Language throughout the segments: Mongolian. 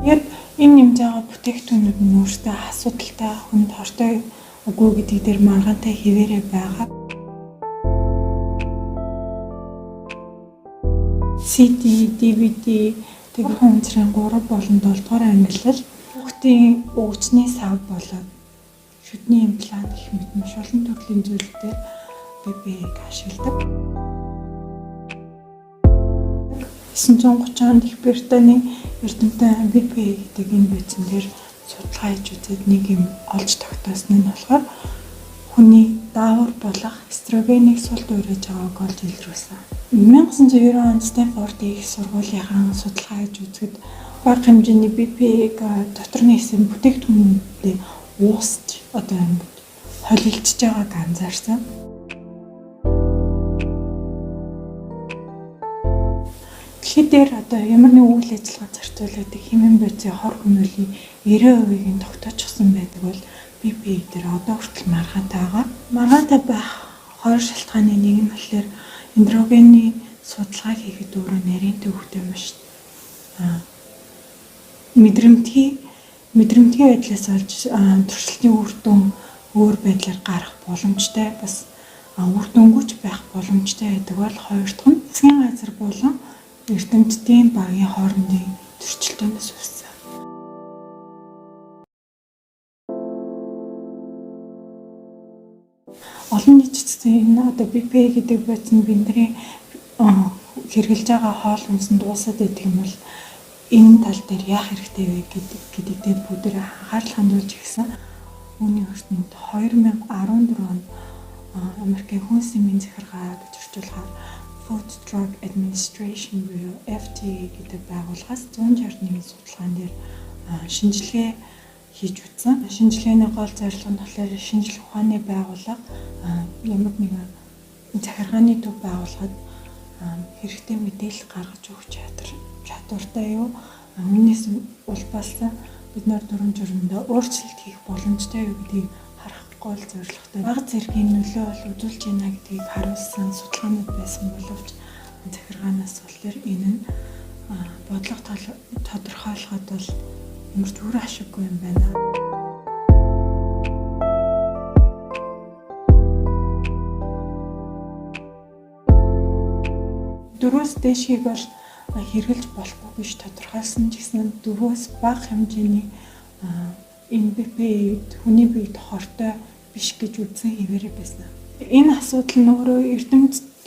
Тэгээд энэ нэмж байгаа бүтээгдэхүүнүүд нь өөрсдөө асуудалтай, хүнд хортой үгүй гэдэг дээр маргаантай хэвээрээ байгаа. CD, DVD тэг хүнцрийн 3 болон 7 дугаар ангиллал хүүхдийн өгчний сав болоод шүдний имплант гэх мэт маш олон төрлийн зүйлүүдээр BPA-г ашигладаг. 930 онд Их Британий эрдэмтэн BPA гэдэг энэ бодисын дээр судалгаа хийж үзээд нэг юм олж тогтоосон нь болохоор хүний даавар болох эстрогенийг сул дуурааж байгааг олж илрүүлсэн. 1990 онд Стэнфордын их сургуулийнхаа судалгаа хийж үзэхэд бага хэмжээний BPA-г дотор нь хийсэн бүтээгдэхүүнүүдээ уусч одоо ингэж холилдож байгааг анзаарсан. Дэлхий дээр одоо ямар нэг үйл ажиллагаа зарцуулдаг химийн бодисын хор хөнөөлийн 90%-ийг нь тогтоочихсон байдаг бол BPA дээр одоо хүртэл маргаантай байгаа. Маргаантай байх хоёр шалтгааны нэг нь болохоор андрогены судалгаа хийхэд өөрөө нарийн төвөгтэй маш мэдрэмтгий байдлаас олж туршилтын үр дүн өөр байдлаар гарах боломжтой, бас үр дүнгүйч байх боломжтой байдаг бол хоёр дахь нь засгийн газар болон эрдэмтдийн багийн хоорондын зөрчилдөөнөөс үүссэн. Олон нийт цэцэн энэ одоо BPA гэдэг бодис нь бидний хэрэглэж байгаа хоол хүнс нь дуусаад байдаг юм бол энэ тал дээр яах хэрэгтэй вэ гэдэг дээр бүгдээ анхаарал хандуулж ирсэн. Үүний өртөнд 2014 онд Америкийн хүнс эмийн захиргаа гэж орчуулахаар Food Drug Administration буюу FDA гэдэг байгууллагаас 161 судалгаан дээр шинжилгээ хийж үзсэн. Шинжилгээний гол зорилго нь болохоор шинжлэх ухааны байгууллага ямар нэгэн захиргааны төв байгуулахад хэрэгтэй мэдээлэл гаргаж өгөх чадвартай юу? Үүнээс улбаалсан бид нар дүрэм журмдаа өөрчлөлт хийх боломжтой юу гэдгийг харах гол зорилготой. Бага зэргийн нөлөө бол үзүүлж байна гэдгийг харуулсан судалгаанууд байсан боловч захиргаанаас болохоор энэ нь бодлого тодорхойлоход бол ямар ч үр ашиггүй юм байна. Дөрвөөс дээшийг бол хэрэглэж болохгүй гэж тодорхойлсон ч гэсэн дөрвөөс бага хэмжээний энэ BPA хүний биед хортой биш гэж үзсэн хэвээрээ байсан. Энэ асуудал нь өөрөө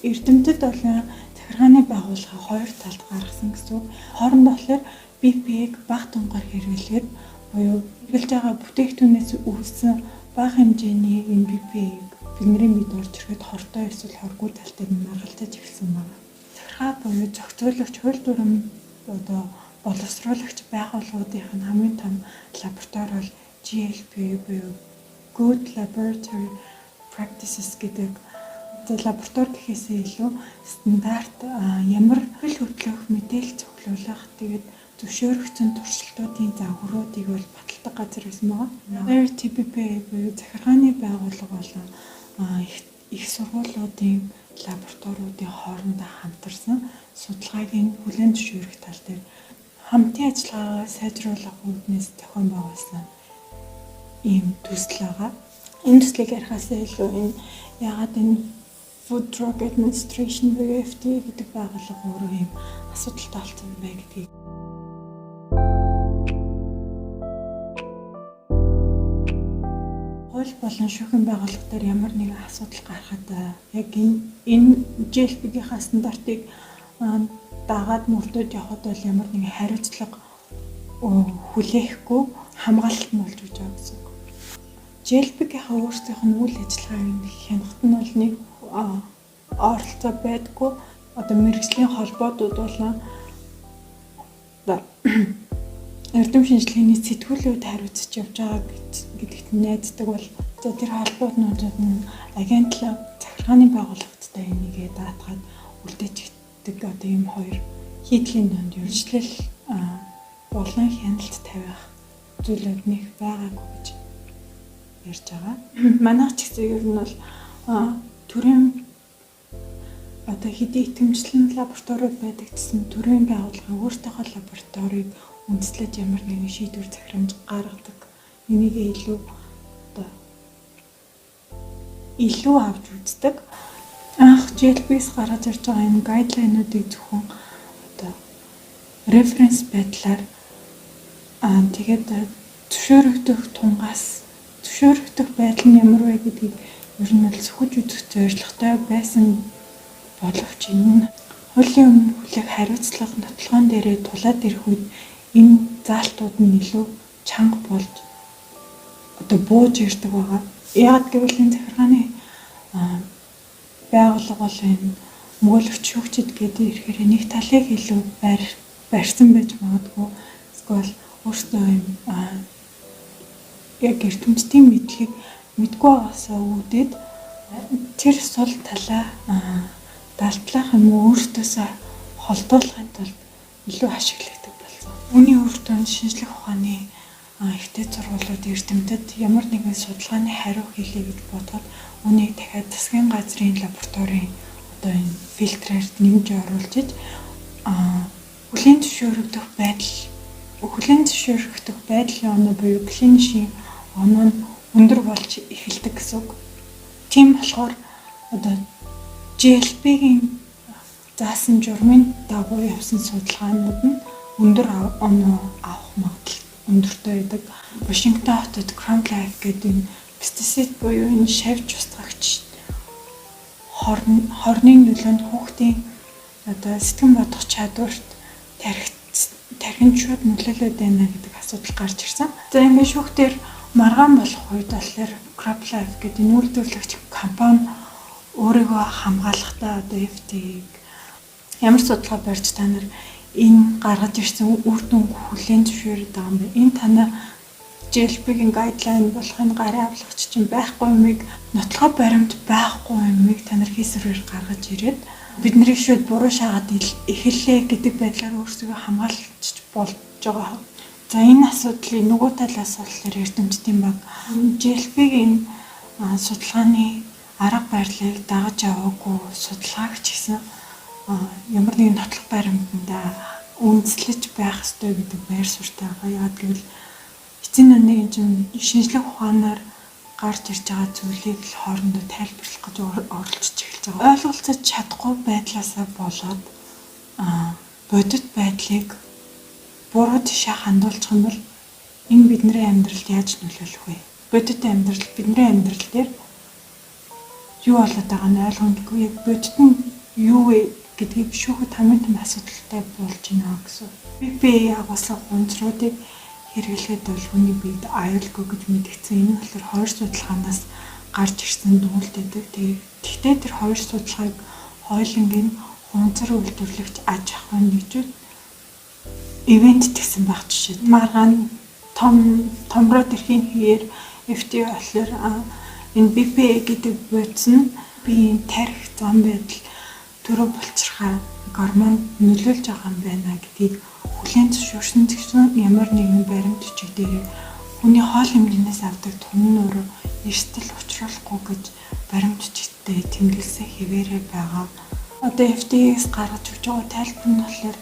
эрдэмтэд болон захиргааны байгууллага хоёр талд гаргасан гэсэн үг. Хоорондоо болохоор BPA-г бага тунгаар хэрэглэхэд буюу хэрэглэж байгаа бүтээгдэхүүнээс үүссэн бага хэмжээний энэ BPA-г бидний биед орж ирэхэд хортой эсвэл хоргүй тал дээр нь маргалдаж эхэлсэн байна. Захиргаа буюу зохицуулагч, хууль дүрэм одоо боловсруулагч байгууллагуудын хамгийн том лаборатори бол GLP буюу Good Laboratory Practices гэдэг лаборатори гэхээсээ илүү стандарт ямар хөл хөдлөх мэдээлэл цуглуулах, тэгээд зөвшөөрөгдсөн туршилтуудын загваруудыг бол баталдаг газар байсан байгаа. RTBP буюу захиргааны байгууллага болон их сургуулиудын лабораториудын хоорондоо хамтарсан судалгааг нь хүлээн зөвшөөрөх тал дээр хамтын ажиллагаагаа сайжруулах үүднээс зохион байгуулсан ийм төсөл байгаа. Энэ төслийг ярихаас илүү энэ яагаад энэ Food Drug Administration буюу FDA гэдэг байгууллага өөрөө ийм асуудалтай болсон бэ гэдгийг хууль болон шүүхийн байгууллага дээр ямар нэгэн асуудал гарахад яг энэ GLP-ийн стандартыг дагаад мөрдөд явхад бол ямар нэгэн хариуцлага хүлээхгүй хамгаалалт нь болж өгч байгаа гэсэн үг. GLP-ийн өөрсдийнх нь үйл ажиллагааг хянахад нь бол нэг оролцоо байдаггүй. Одоо мэргэжлийн холбоотууд болон эрдэм шинжилгээний сэтгүүлүүд хариуцж явж байгаа гэдэгт найддаг бол за тэр холбоотнуудад нь агентлаг, захиргааны байгууллагаттай энийгээ даатгаад үлдээчихдэг одоо ийм хоёр хийдлийн донд ерөнхийлөл болон хяналт тавих зүйлүүд нэг байгаагүй гэж ярьж байгаа. Манайх ч гэсэн ер нь бол төрийн одоо хэдий итгэмжлэн лабораториуд байдаг гэсэн төрийн байгууллагын өөрсдийнхөө лабораторийг үндэслэж ямар нэгэн шийдвэр захирамж гаргадаг. Энийг илүү одоо илүү авч үздэг. Анх GLP-с гаргаж ирж байгаа энэ guideline уудыг зөвхөн одоо reference байдлаар, тэгээд зөвшөөрөгдөх тунгаас зөвшөөрөгдөх байдал нь ямар вэ гэдгийг ер нь бол сөхөж үзэх зорилготой байсан боловч энэ нь хуулийн өмнө хүлээх хариуцлага нотлогоон дээрээ тулаад ирэх үед энэ заалтууд нь илүү чанга болж одоо бууж ирдэг байгаа. Яагаад гэвэл энэ захиргааны байгууллага бол энэ мөгөөлөгч шүүгчид гэдэг ирэхээр нэг талыг илүү барьсан байж магадгүй. Эсвэл өөрсдөө юм яг эрдэмтдийн мэдлэгийг мэдгүй байгаасаа үүдээд тэр сул талаа далдлах юм уу, өөртөөсөө холдуулахын тулд илүү ашиглагддаг болсон. Үүний үр дүнд шинжлэх ухааны ихтэй сургуулиуд эрдэмтэд ямар нэгэн судалгааны хариу хийлээ гэж бодоход үүнийг дахиад засгийн газрын лабораторийн одоо энэ фильтрээр нэмж оруулж иж хүлээн зөвшөөрөгдөх байдал, хүлээн зөвшөөрөгдөх байдлын оноо буюу клинишийн оноо нь өндөр болж эхэлдэг гэсэн үг. Тийм болохоор одоо GLP-ийн заасан журмын дагуу явсан судалгаанууд нь өндөр оноо авах магадлал өндөртэй байдаг. Вашингтон хотод Crop Life гэдэг энэ пестицид буюу энэ шавж устгагч хорны нөлөөнд хүүхдийн одоо сэтгэн бодох чадварт тархинд шууд нөлөөлөд байна гэдэг асуудал гарч ирсэн. За, ингээд шүүхтэр маргаан болох үед болохоор Crop Life гэдэг энэ үйлдвэрлэгч компани өөрийгөө хамгаалахдаа одоо FDA-г ямар судалгаа барьж та нар энэ гаргаж ирсэн үр дүн хүлээн зөвшөөрöd байгаа юм бэ? Энэ танай GLP-ийн guideline болох энэ гарын авлагч чинь байхгүй юмыг, нотлохоо баримт байхгүй юмыг та нар хийсвэрээр гаргаж ирээд бид нарыг шууд буруу шаагаад эхэллээ гэдэг байдлаар өөрсдөө хамгаалж болж байгаа. За, энэ асуудлын нөгөө талаас болохоор эрдэмтдийн баг GLP-ийн судалгааны арга барилыг дагаж яваагүй, судалгааг ч гэсэн ямар нэгэн нотлох баримтандаа үндэслэж байх ёстой гэдэг байр суурьтай байгаа. Яагаад гэвэл эцсийн нүрийн чинь шинжлэх ухаанаар гарч ирж байгаа зүйлийг л хоорондоо тайлбарлах гэж оролдож эхэлж байгаа. Ойлголцож чадахгүй байдлаасаа болоод бодит байдлыг буруу тишээ хандуулчих юм бол энэ бидний амьдралд яаж нөлөөлөх вэ? Бодит амьдрал, бидний амьдрал дээр юу болоод байгаа нь ойлгомжгүй. Яг бодит нь юу вэ гэдгийг шүүхэд хамгийн том асуудалтай болж байна гэсэн. BPA агуулсан хунцруудыг хэрэглэхэд бол хүний биед аюулгүй гэж мэдгдсэн. Энэ нь болохоор хоёр судалгаанаас гарч ирсэн дүгнэлт байдаг. Тэгэхдээ тэр хоёр судалгааг хоёуланг нь хунцар үйлдвэрлэгч аж ахуйн нэгжүүд ивент тэгсэн байх жишээ. Маргаан том томроод ирэхийн хэвээр FDA болохоор энэ BPA гэдэг бодис нь биеийн тархи, зан байдал, төрөө булчирхай гормон нөлөөлж байгаа юм байна гэдгийг хүлээн зөвшөөрсөн ч гэсэн ямар нэгэн баримт бичиг дээр хүний хоол хэмжээнээс авдаг тун нь өөрөө эрсдэл учруулахгүй гэж баримт бичигтэй тэмдэглэсэн хэвээрээ байгаа. Одоо FDA-гээс гаргаж өгч байгаа тайлбар нь болохоор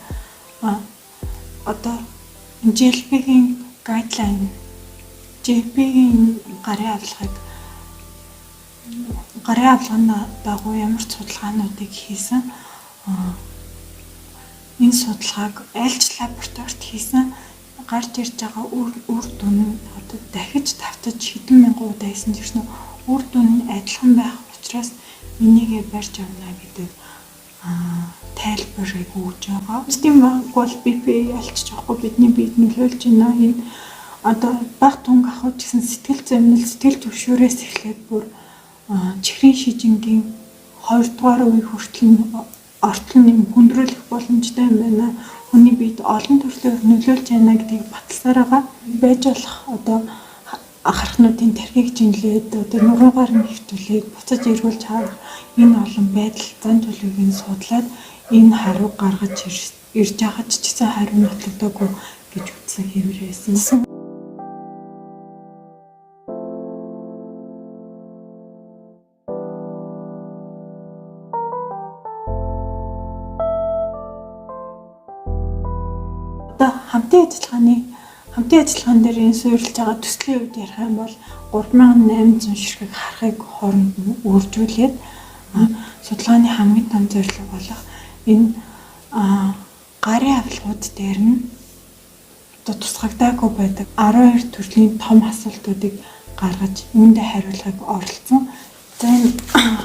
одоо GLP-ийн guideline, GLP-ийн гарын авлагын дагуу ямар ч судалгаануудыг хийсэн, энэ судалгааг аль ч лабораторид хийсэн гарч ирж байгаа үр дүн нь одоо дахиж давтаж хэдэн мянган удаа хийсэн ч гэсэн үр дүн нь адилхан байх учраас энийгээ барьж авна гэдэг тайлбарыг өгж байгаа. Тийм бол BPA ялчих жоохгүй бидний биед нөлөөлж байна. Энэ одоо бага тунг ахуйд гэсэн сэтгэл зовнил, сэтгэл түгшүүрээс эхлээд бүр чихрийн шижингийн 2 дугаар үе хүртэл нь ортол нь хүндрүүлэх боломжтой юм байна. Хүний биед олон төрлөөр нөлөөлж байна гэдгийг баталсаар байгаа. Байж болох одоо хархнуудын тархийг жинлээд, одоо нуруугаар нь хэвтүүлээд буцаж эргүүлж харах энэ олон байдал зан төлөвийг нь судлаад энэ хариу гаргаж ирж байгаа ч гэсэн хариу нотлогдоогүй гэж үзсэн хэвээр байсан. Одоо хамтдаа Хамтын ажиллагаан дээр энэ суурилж байгаа төслийн хувьд ярих юм бол 3800 ширхэг хархыг хооронд нь үржүүлээд судалгааны хамгийн том зорилго болох энэ гарын авилгууд дээр нь одоо тусгагдаагүй байдаг 12 төрлийн том асуултуудыг гаргаж, үүндээ хариулахыг оролдсон. За, энэ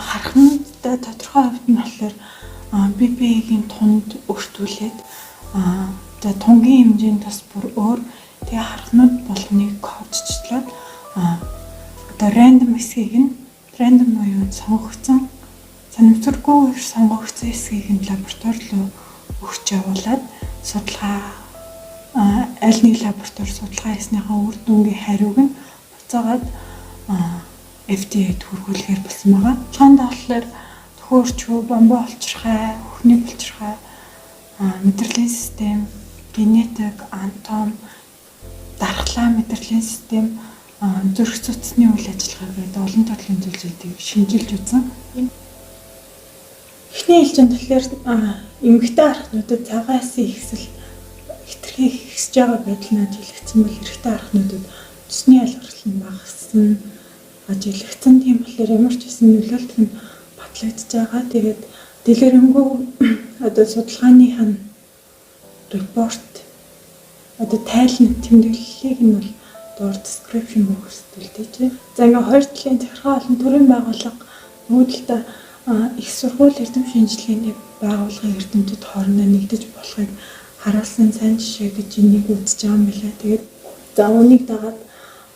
хархнуудтай тодорхой хувьд нь болохоор BPA-гийн тунд өртүүлээд, за, тунгийн хэмжээнд бас бүр өөр, тэгээ хархнууд болгоныг кодчлоод, одоо random хэсгийг нь, random буюу сонгогдсон, санамсаргүйгээр сонгогдсон хэсгийг нь лаборатори руу өгч явуулаад, судалгаа аль нэг лаборатори судалгаа хийснийхаа үр дүнгийн хариуг нь буцаагаад FDA-д хүргүүлэхээр болсон байгаа. Судалгаанд болохоор төхөөрчхөө, бамбай булчирхай, үхний булчирхай, мэдрэлийн систем, генетик, анатоми, дархлаа, мэдрэлийн систем, зүрх судасны үйл ажиллагаа гэдэг олон төрлийн зүйлсүүдийг шинжилж үзсэн. Эхний ээлжинд болохоор эмэгтэй хархнуудад цагаан ясын ихсэл хэтэрхий ихсэж байгаа байдал нь ажиглагдсан бол эрэгтэй хархнуудад цөсний ялгарл нь багассан ажиглагдсан. Тийм болохоор ямар ч байсан нөлөөлөлт нь батлагдж байгаа. Тэгээд дэлгэрэнгүй одоо судалгааных нь report, одоо тайлан тэмдэглэлийг нь бол доор description box үлдээж. За, ингээ хоёр талын захиргаа болон төрийн байгууллага, нөгөө талдаа их сургууль, эрдэм шинжилгээний байгууллагын эрдэмтэд хоорондоо нэгдэж болохыг харуулсан сайн жишээ гэж энийг үзэж байгаа юм билээ. Тэгээд за, үүнийг дагаад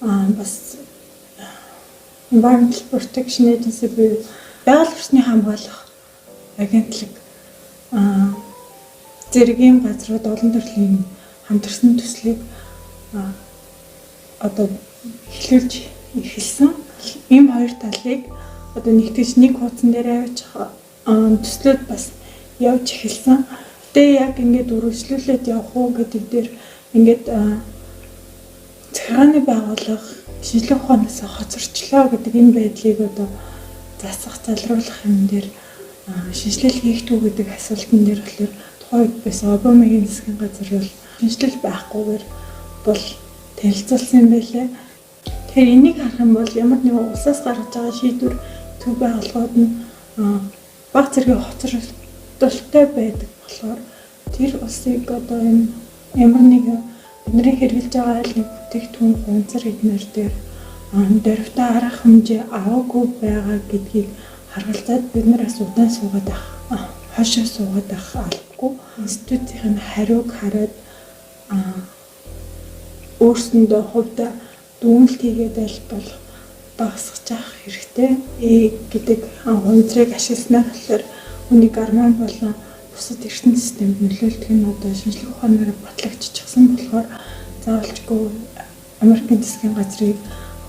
бас Environmental Protection Agency буюу байгаль орчны хамгаалах агентлаг зэргийн газрууд олон төрлийн хамтарсан төслийг одоо эхлүүлж эхэлсэн. Ийм хоёр талыг одоо нэгтгэж, нэг хуудсан дээр аваачих төслүүд бас явж эхэлсэн. Гэтэ яг ингээд үргэлжлүүлээд явах уу гэдэг дээр ингээд захиргааны байгууллага шинжлэх ухаанаас хоцорчлоо гэдэг энэ байдлыг одоо засах, залруулах юм дээр шинэчлэл хийгдэх үү гэдэг асуултан дээр болохоор тухайн үед байсан Обамагийн засгийн газар бол шинэчлэл байхгүйгээр бол танилцуулсан юм байлээ. Тэгэхээр энийг харах юм бол ямар нэгэн улсаас гаргаж байгаа шийдвэр төв байгууллагууд нь баг зэргийн хоцролттой байдаг болохоор тэр улсыг одоо энэ ямар нэгэн бидний хэрэглэж байгаа аль нэг бүтээгдэхүүн, хуванцар эднэр дээр дөрвтэй арга хэмжээ аваагүй байгаа гэдгийг харгалзаад, бид нар бас удаан суугаад байх, хойшоо суугаад байх албагүй. Институтын хариуг хараад өөрсөндөө хувьдаа дүгнэлт хийгээд аль болох багасгах авах хэрэгтэй. Э гэдэг хуванцрыг ашигласнаар болохоор хүний гормон болон бусад эрчим системд нөлөөлдөг нь одоо шинжлэх ухаанаар батлагдчихсан болохоор заавалчгүй Америкийн засгийн газрыг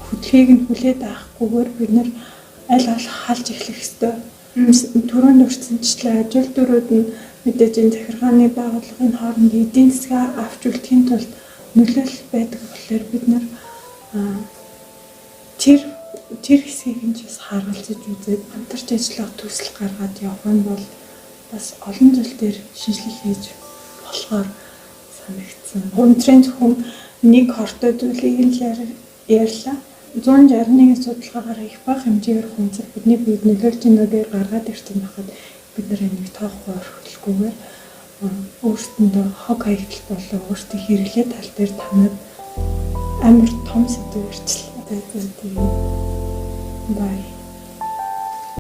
хөдөлгөөг нь хүлээд авахгүйгээр бид нар аль болох халж эхлэх ёстой. Түрүүнд дурдсанчлан ажил дүрүүд нь мэдээж энэ захиргааны байгууллагын хооронд эдийн засгаа авч үлдэхийн тулд нөлөөлөл байдаг болохоор бид нар тэр хэсгийг нь ч бас харгалзаж үзээд, хамтарч ажиллах төсөл гаргаад явах нь бол бас олон зүйл дээр шинэчлэл хийж болохоор санагдсан. Хуванцрын зөвхөн нэг хортой зүйлийг нь л ярьлаа. 161 судалгаагаар их бага хэмжээгээр хуванцар бидний биед нөлөөлж байна гэж гаргаад ирсэн байхад бид нар энийг тоохгүй, орхилгүйгээр өөрсөндөө хог хаягдал болон өөрсдийн хэрэглээ тал дээр танад амар том сэдэв ярьчлаа. Тэгээд bye.